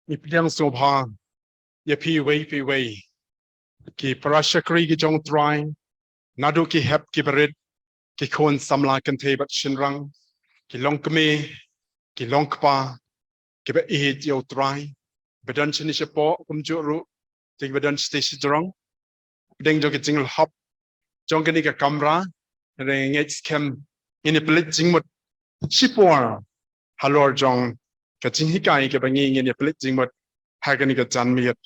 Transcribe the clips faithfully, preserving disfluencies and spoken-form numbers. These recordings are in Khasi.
Ngi pdiang sngewbha ïa phi iwei pa iwei, ki para shakri ki jong U Trai, naduh ki hep ki barit, ki khun samla kynthei bad shynrang, ki longkmie, ki longkpa, kiba ïeit ïa U Trai, ba don shane shapoh kumjuh ruh, te kiba don shane shajrong, pdeng jong ka jinglhap jong kane ka kamra, hynrei nga ngeit skhem ngin ïa pynleit jingmut shipor halor jong ka jinghikai kaba ngi ngin ïa pynleit jingmut ha kane ka janmiet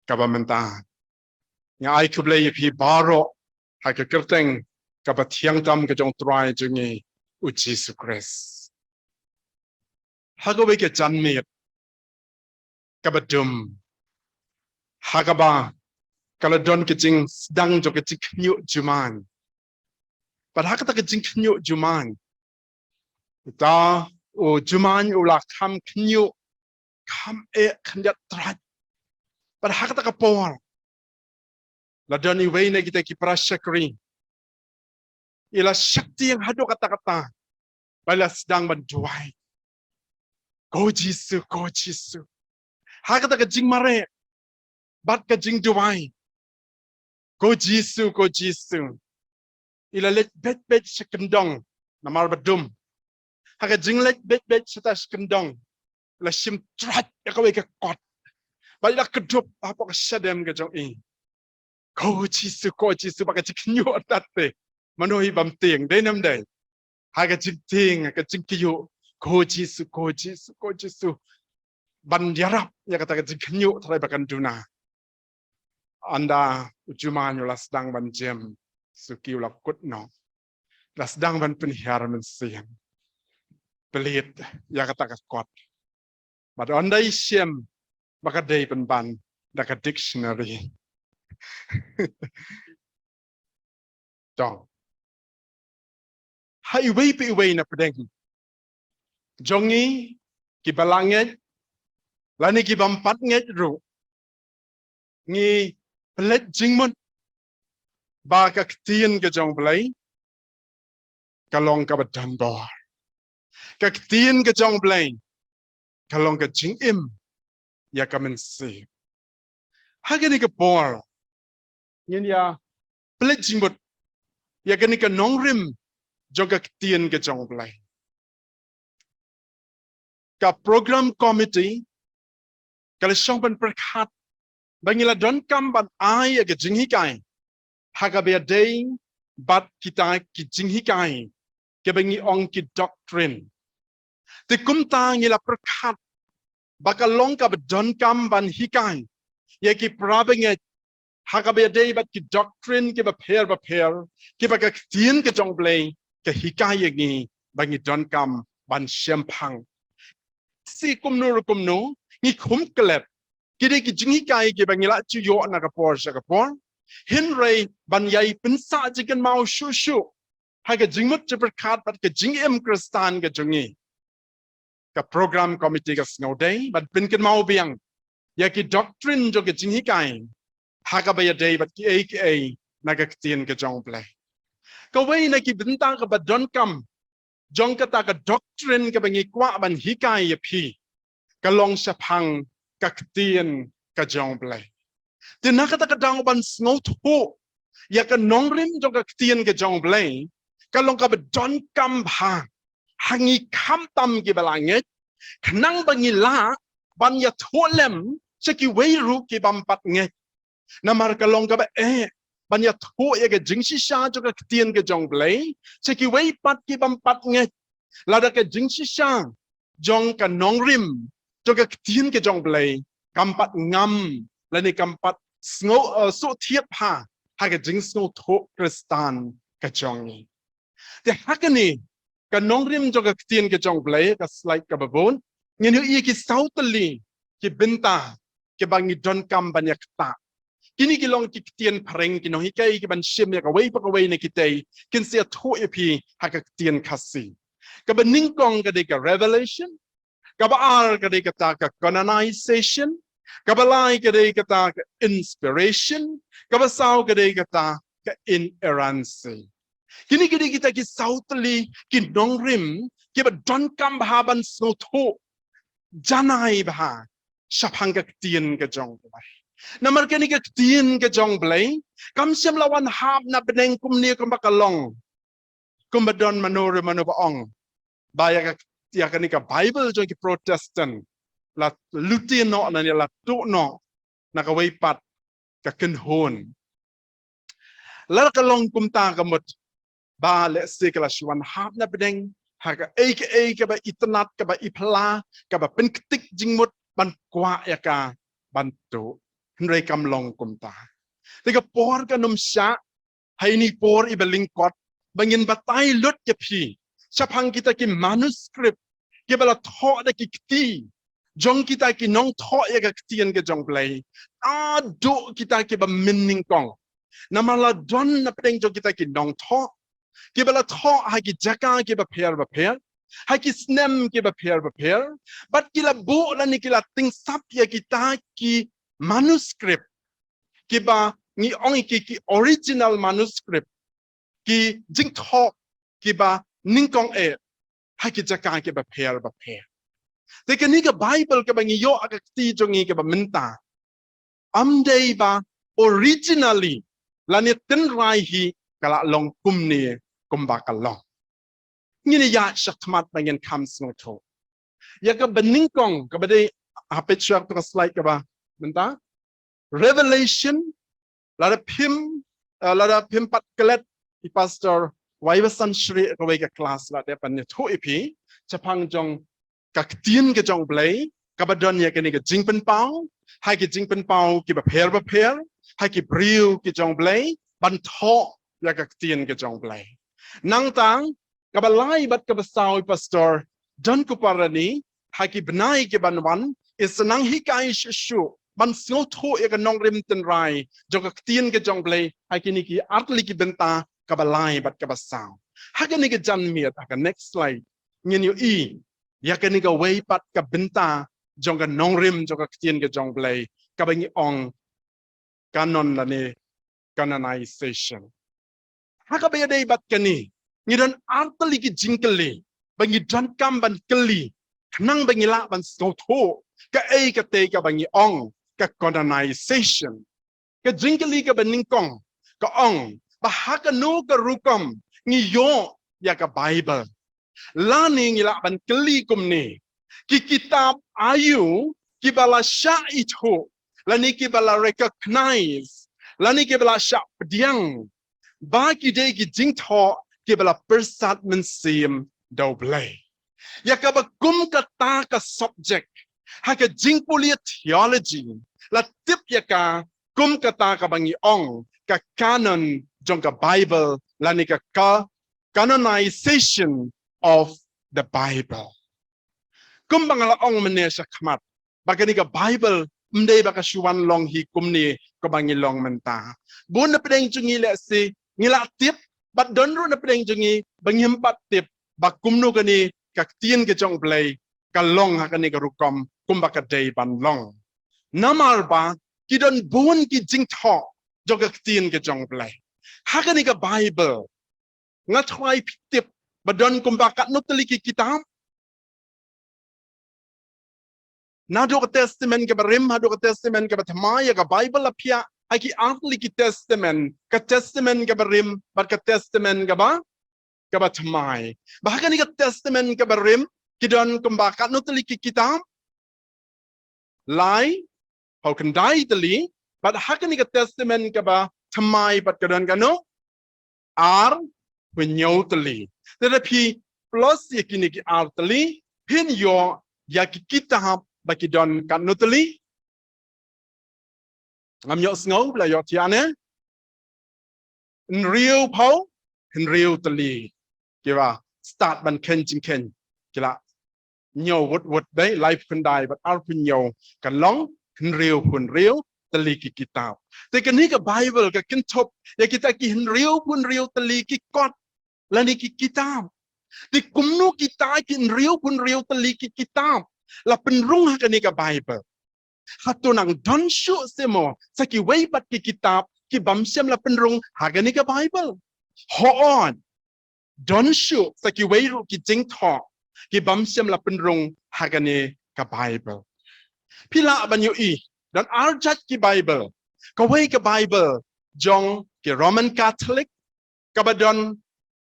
kaba mynta. Nga ai khublei ïa phi baroh ha ka kyrteng kaba thiang tam ka jong U Trai jong ngi U Jisu Khrist. Ha kawei ka janmiet kaba dum, ha kaba ka la don ka jingsdang jong ka jingkhynñiuh jumai. Bad ha kata ka jingkhynñiuh jumai, uta u jumai u la kham khynñiuh, kham eh khyndiat trai. Bad ha kata ka por, la don iwei na kita ki para shakri, i la sheptieng haduh katta katta, ba i la sdang ban duwai, "Ko Jisu, ko Jisu." Ha kata ka jingmareh bad ka jingduwai, "Ko Jisu, ko Jisu," i la leit beit beit sha kyndong, namar ba dum. Ha ka jingleit beit beit shata sha kyndong, la shim trai ïa kawei ka kot, bad i la kdup hapoh ka shadem ka jong i, "Ko Jisu, ko Jisu," bad ka jingkhynñiuh artat te. Mano hi bym tieng, dei ne ym dei? Ha ka jingtieng, ha ka jingkhynñiuh, "Ko Jisu, ko Jisu, ko Jisu," ban ïarap ïa kata ka jingkhynñiuh trai ba kan duna. Ynda u jumai u la sdang ban jem suki, u la kut noh, la sdang ban pynhiar mynsiem, plie ïa kata ka kot. Bad ynda i shem ba ka dei pynban da ka dictionary. Tong, ha iwei pa iwei na pdeng jong ngi, kiba la ngeit lane ki bym pat ngeit ruh, ngi pynleit jingmut ba ka ktien ka jong U Blei ka long kaba don bor. Ka ktien ka jong U Blei ka long ka jingim ïa ka mynsiem. Ha kane ka por, ngin ïa pynleit jingmut ïa kane ka nongrim jong ka ktien ka jong U Blei. Ka program committee ka la shong ban pyrkhat ba ngi la donkam ban ai ïa ka jinghikai ha kaba ïadei bad kita ki jinghikai kiba ngi ong ki doctrine. Te kumta ngi la pyrkhat ba ka long kaba donkam ban hikai ïa ki para bangeit ha kaba ïadei bad ki doctrine kiba pher bapher, kiba ka ktien ka jong U Blei ka hikai ïa ngi ba ngi donkam ban shemphang. Shi kumno re kumno, ngi khum klet, ki dei ki jinghikai kiba ngi la ju ïoh na ka por sha ka por, hynrei ban ïai pynsah jingkynmaw shuh shuh ha ka jingmut jingpyrkhat bad ka jingim Khristan ka jong ngi, ka program committee ka sngewdei ban pynkynmaw biang ïa ki doctrine jong ka jinghikai ha kaba ïadei bad kiei kiei na ka ktien ka jong U Blei. Kawei na ki bynta kaba donkam jong kata ka doctrine kaba ngi kwah ban hikai ïa phi ka long shaphang ka ktien ka jong U Blei. Te na kata ka daw, ban sngewthuh ïa ka nongrim jong ka ktien ka jong U Blei ka long kaba donkam bha ha ngi khamtam kiba la ngeit, khnang ba ngi lah ban ïathuh lem sha kiwei ruh ki bym pat ngeit. Namar ka long kaba eh ban ïathuh ïa ka jingshisha jong ka ktien ka jong U Blei sha kiwei pat ki bym pat ngeit, lada ka jingshisha jong ka nongrim jong ka ktien ka jong U Blei kam pat ngam lane kam pat sngew, eh, suk thied bha ha ka jingsngewthuh Khristan ka jong ngi. Te ha kane ka nongrim jong ka ktien ka jong U Blei, ka slide kaba bud, ngin ïohi ïa ki saw tylli ki bynta kiba ngi donkam ban ïa ktah. Kine ki long ki ktien phareng, ki nonghikai kiban shim ïa kawei pa kawei na kitei, kin sa ïathuh ïa phi ha ka ktien Khasi. Kaba nyngkong ka dei ka revelation, kaba ar ka dei kata ka canonization, kaba lai ka dei kata ka inspiration, kaba saw ka dei kata ka inerrancy. Kine ki dei kita ki saw tylli ki nongrim kiba donkam bha ban sngewthuh janai bha shaphang ka ktien ka jong Blei. Namar kane ka ktien ka jong Blei kam shym la wan hap na bneng kumne kumba ka long, kumba don mano re mano ba ong ba ïa ka, ïa kane ka Bible jong ki Protestant la lute noh lane la tuh noh na kawei pat ka kynhun. Lada ka long kumta ka mut ba lehse ka la shu wan hap na bneng ha kaei kaei kaba itynnad, kaba iphylla, kaba pynktik jingmut ban kwah ïa ka ban tuh. Hynrei kam long kumta. Te ka por kan ym shah ha ine i por iba lyngkot ba ngin batai lut ïa phi shaphang kita ki manuscript kiba la thoh da ki kti jong kita ki nongthoh ïa ka ktien ka jong Blei. Haduh kita kiba mynnyngkong. Namar la don na pdeng jong kita ki nongthoh kiba la thoh ha ki jaka kiba pher ba pher, ha ki snem kiba pher ba pher, bad ki la buh lane ki la tyngsap ïa kita ki manuscript kiba ngi ong ïa ki, ki original manuscript, ki jingthoh kiba nyngkong eh ha ki jaka kiba pher ba pher. Te kane ka Bible kaba ngi ïoh ha ka kti jong ngi kaba mynta, ym dei ba originally lane tynrai hi ka la long kumne kumba ka long. Ngin ïa sha khmat ba ngin kham sngewthuh ïa kaba nyngkong kaba dei ha page sha ka slide kaba mynta. Revelation, lada phim, eh, lada phim pat klet, i Pastor Wai Basan Shri kawei ka class la dep ban ïathuh ïa phi shaphang jong ka ktien ka jong Blei kaba don ïa kane ka jingpynpaw ha ki jingpynpaw kiba pher ba pher ha ki briew ki jong Blei ban thoh ïa ka ktien ka jong Blei. Nangta kaba lai bad kaba saw, i Pastor Don Kuparani, ha ki bnai kiban wan, i sa nang hikai shuh shuh ban sngewthuh ïa ka nongrim tynrai jong ka ktien ka jong Blei ha kine ki artylli ki bynta, kaba lai bad kaba saw. Ha kane ka janmiet, ha ka next slide, ngin ïohi ïa kane kawei pat ka bynta jong ka nongrim jong ka ktien ka jong Blei kaba ngi ong canon lane canonization. Ha kaba ïadei bad kane, ngi don artylli ki jingkylli ba ngi donkam ban kylli khnang ba ngi lah ban sngewthuh kaei kata kaba ngi ong ka canonization. Ka jingkylli kaba nyngkong ka ong ba ha kano ka rukom ngi ïoh ïa ka Bible. Lane ngi lah ban kylli kumne, ki kitab aïu kiba la shah ithuh lane kiba la recognize lane kiba la shah pdiang ba ki dei ki jingthoh kiba la pyrsad mynsiem da U Blei? Ïa kaba kum kata ka subject ha ka jingpule theology la tip ïa ka kum kata kaba ngi ong ka canon jong ka Bible lane ka, ka canonization of the Bible. Kumba nga la ong mynne sha khmat, ba kane ka Bible ym dei ba ka shu wan long hi kumne kaba ngi long mynta. Bun na pdeng jong ngi lehse ngi la tip, bad don ruh na pdeng jong ngi ba ngim pat tip ba kumno kane ka ktien ka jong U Blei ka long ha kane ka rukom kumba ka dei ban long. Namar ba ki don bun ki jingthoh jong ka ktien ka jong U Blei. Ha kane ka Bible, nga tharai phi tip ba don kumba katno tylli ki kitab. Naduh ka Testament kaba rim haduh ka Testament kaba thymmai, ïa ka Bible la phiah ha ki artylli ki Testament, ka Testament kaba rim bad ka Testament kaba, kaba thymmai. Ba ha kane ka Testament kaba rim ki don kumba katno tylli ki kitab? Lai, phew khyndai tylli. Bad ha kane ka Testament kaba thymmai pat ka don katno? Arphew hynñiew tylli. Te lada phi plus ïa kine ki ar tylli, phin ïoh ïa ki kitab ba ki don katno tylli? Ngam ïohsngew, ba la ïohthiah ne? Hynriewphew hynriew tylli. Kiba stad ban kheiñ jingkheiñ ki la ñiew wut wut, dei laiphew khyndai bad arphew hynñiew, kan long hynriewphew hynriew tylli ki kitab. Te kane ka Bible ka kynthup ïa kita ki hynriewphew hynriew tylli ki kot lane ki kitab. Te kumno kita ki hynriewphew hynriew tylli ki kitab la pynrung ha kane ka Bible? Hato nang don shuh seh mo sa kiwei pat ki kitab ki bym shym la pynrung ha kane ka Bible? Hooid, don shuh sa kiwei ruh ki jingthoh ki bym shym la pynrung ha kane ka Bible. Phi lah ban ïohi, don ar jait ki Bible. Kawei ka Bible jong ki Roman Catholic, kaba don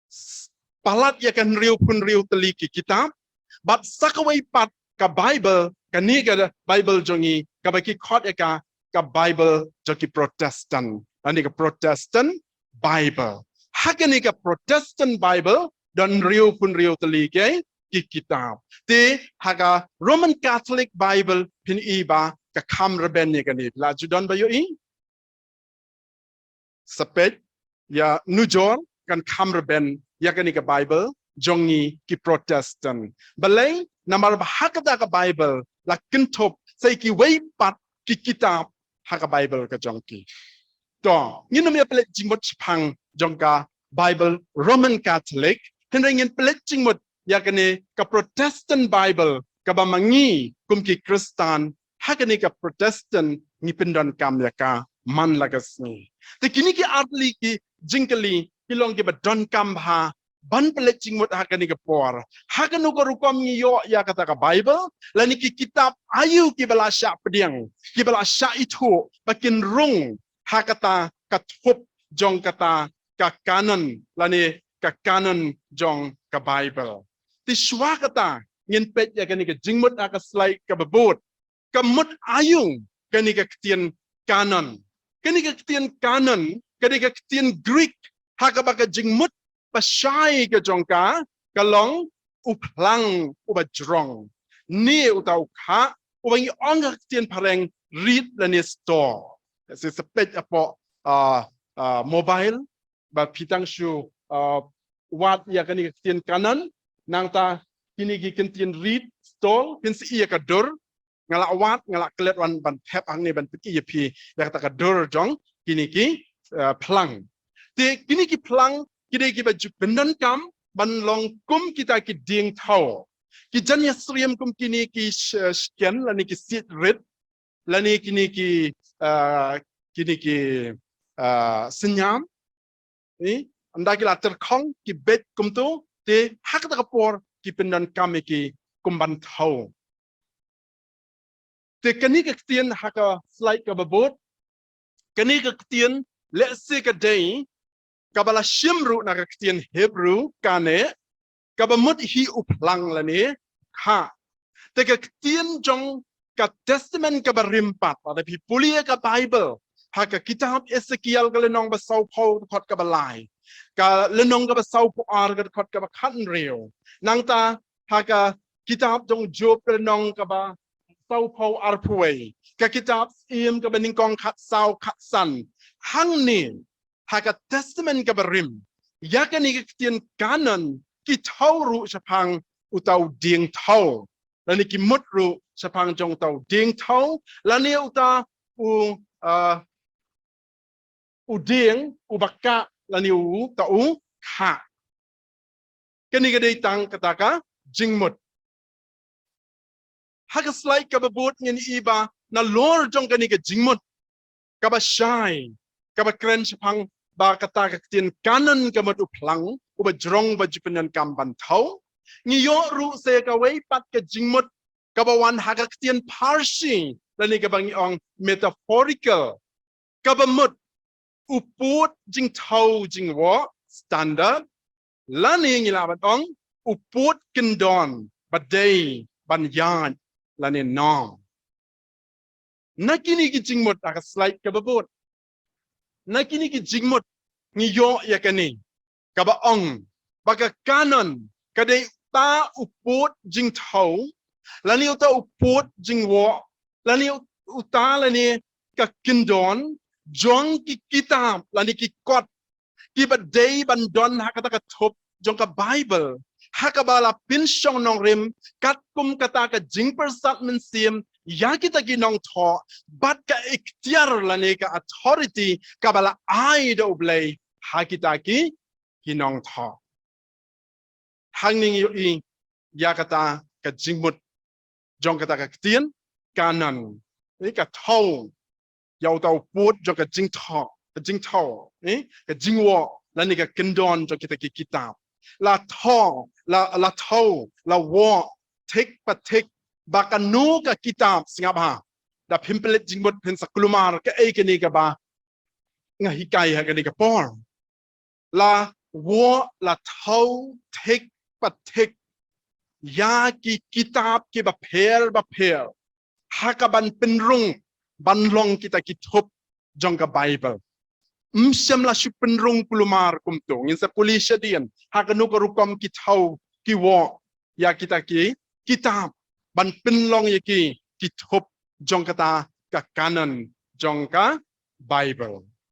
s-, palat ïa ka hynriewphew hynriew tylli ki kitab. Bad sa kawei pat ka Bible, kane ka Bible jong ngi, kaba ki khot ïa ka, ka Bible jong ki Protestant. Lane ka Protestant Bible. Ha kane ka Protestant Bible, don hynriewphew hynriew tylli ki, ki kitab. Te ha ka Roman Catholic Bible, phin i ba ka kham rben ïa kane. La ju don ba ïohi? Sa peit ïa nujor, kan kham rben ïa kane ka Bible jong ngi ki Protestant. Balei? Namar ba ha kata ka Bible la kynthup sa ïa kiwei pat ki kitab ha ka Bible ka jong ki. To, ngin ym ïa pynleit jingmut shaphang jong ka Bible Roman Catholic, hynrei ngin pynleit jingmut ïa kane ka Protestant Bible, kaba ma ngi kum ki Khristan ha kane ka Protestant ngi pyndonkam ïa ka man la ka sngi. Te kine ki ar tylli ki jingkylli ki long kiba donkam bha ban pynleit jingmut ha kane ka por. Ha kano ka rukom ngi ïoh ïa kata ka Bible, lane ki kitab aïu kiba la shah pdiang, kiba la shah ithuh ba kin rung ha kata ka thup jong kata ka canon, lane ka canon jong ka Bible. Te shuwa kata, ngin peit ïa kane ka jingmut ha ka slide kaba bud. Ka mut aïu kane ka ktien canon? Kane ka ktien canon, kane ka ktien Greek, ha kaba ka jingmut ba shai ka jong ka, ka long u phlang uba jrong, ne uta u khah uba ngi ong ha ka ktien phareng reed lane store. Sa, sa peit hapoh, ah, ah, mobile, ba phi tang shu, ah, wad ïa kane ka ktien canon, nangta kine ki kyntien reed, store, phin sa i ïa ka dur, nga la wad, nga la klet wan ban thep hangne ban pyni ïa phi ïa kata ka dur jong kine ki, ah, phlang. Te kine ki phlang ki dei kiba ju pyndonkam ban long kum kita ki dieng thaw. Ki jan ïasyriem kum kine ki sh-, shken lane ki siej rit, lane kine ki, ah, kine ki, ah, synñiam. Ni, ynda ki la tyrkhong, ki beit kumto, te ha kata ka por ki pyndonkam ïa ki kum ban thaw. Te kane ka ktien ha ka slide kaba bud, kane ka ktien lehse ka dei kaba la shim ruh na ka ktien Hebrew, kane, kaba mut hi u phlang lane khah. Te ka ktien jong ka Testament kaba rim pat, lada phi pule ïa ka Bible, ha ka kitab Esekiel ka lynnong ba sawphew, dkhot kaba lai, ka lynnong kaba sawphew ar, ka dkhot kaba khathynriew. Nangta ha ka kitab jong Job ka lynnong kaba sawphew arphew wei, ka kitab Syiem kaba nyngkong khatsaw khatsan. Hangne ha ka Testament kaba rim, ïa kane ka ktien canon ki thaw ruh shaphang uta u dieng thaw, lane ki mut ruh shaphang jong uta u dieng thaw, lane uta u, ah, u dieng uba kah, lane uta u khah. Kane ka dei tang kata ka jingmut. Ha ka slide kaba bud ngin i ba nalor jong kane ka jingmut kaba shai, kaba kren shaphang ba kata ka ktien canon ka mut u phlang uba jrong uba ju pyndonkam ban thaw. Ngi ïoh ruh sa ïa kawei pat ka jingmut kaba wan ha ka ktien Pharsi, lane kaba ngi ong metaphorical, kaba mut u pud jingthaw jingwoh, standard, lane ngi lah ban ong u pud kyndon ba dei ban ïaid lane norm. Na kine ki jingmut ha ka slide kaba bud, na kine ki jingmut ngi ïoh ïa kane kaba ong ba ka canon ka dei uta u pud jingthaw, lane uta u pud jingwoh, lane uta lane ka kyndon jong ki kitab lane ki kot kiba dei ban don ha kata ka thup jong ka Bible, ha kaba la pynshong nongrim katkum kata ka jingpyrsad mynsiem ïa kita ki nongthoh, bad ka iktiar lane ka authority kaba la ai da U Blei ha kita ki, ki nongthoh. Hangne ngi ïohi ïa kata ka jingmut jong kata ka ktien canon. Ni, ka thaw ïa uta u pud jong ka jingthoh, ka jingthaw, ni, ka jingwoh lane ka kyndon jong kita ki kitab. La thaw, la, la thaw, la woh thik pa thik ba kano ka kitab, sngap ha, da phim pynleit jingmut phin sa kulmar kaei kane kaba nga hikai ha kane ka por. La wad, la thaw thik pat thik ïa ki kitab kiba pher bapher ha ka ban pynrung ban long kita ki thup jong ka Baibl. Ym shym la shu pynrung kulmar kumto. Ngin sa pule shadien ha kano ka rukom ki thaw ki wad ïa kita ki kitab ban pynlong ïa ki ki thup jong kata ka canon jong ka Baibl.